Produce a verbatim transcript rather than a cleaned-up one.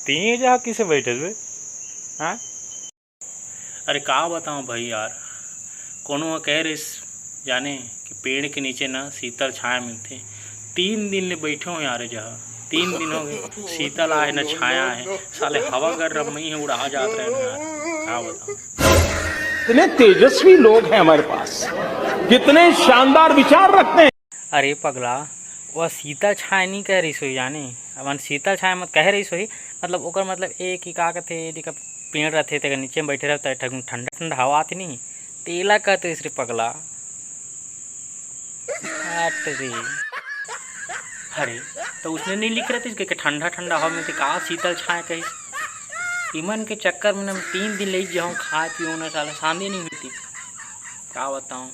तीन जहाँ किसे बैठे हुए? हाँ? अरे का बताऊँ भाई यार, कोनो ह कहे रहिस जाने कि पेड़ के नीचे ना शीतल छाया मिलथे। तीन दिन ले बैठे हो यार जहाँ, तीन दिन हो गए, शीतल आए ना छाया है, साले हवा कर रमई है उड़ा जात रहे ना यार, का बताऊँ। इतने तेजस्वी लोग हैं हमारे पास, कितने शानदार विचार रखते हैं। अरे पगला, वो शीतल छाया नहीं कह रही सोई जाने, अपन शीतल छाया मत कह रही सोई, मतलब ओकर मतलब ए कि का कहते, देख पेड़ रहते तेकर नीचे में बैठे रहता है, ठंडा ठंडा हवा आती नहीं, तेला कहते रे पगला। हट रे। अरे, तो उसने नहीं लिख रहे थे कि ठंडा ठंडा हवा में का शीतल छाया कही। इमन के चक्कर में हम तीन दिन ले जाऊँ खाए पियो ना, साला शांति नहीं मिलती, का बताऊँ।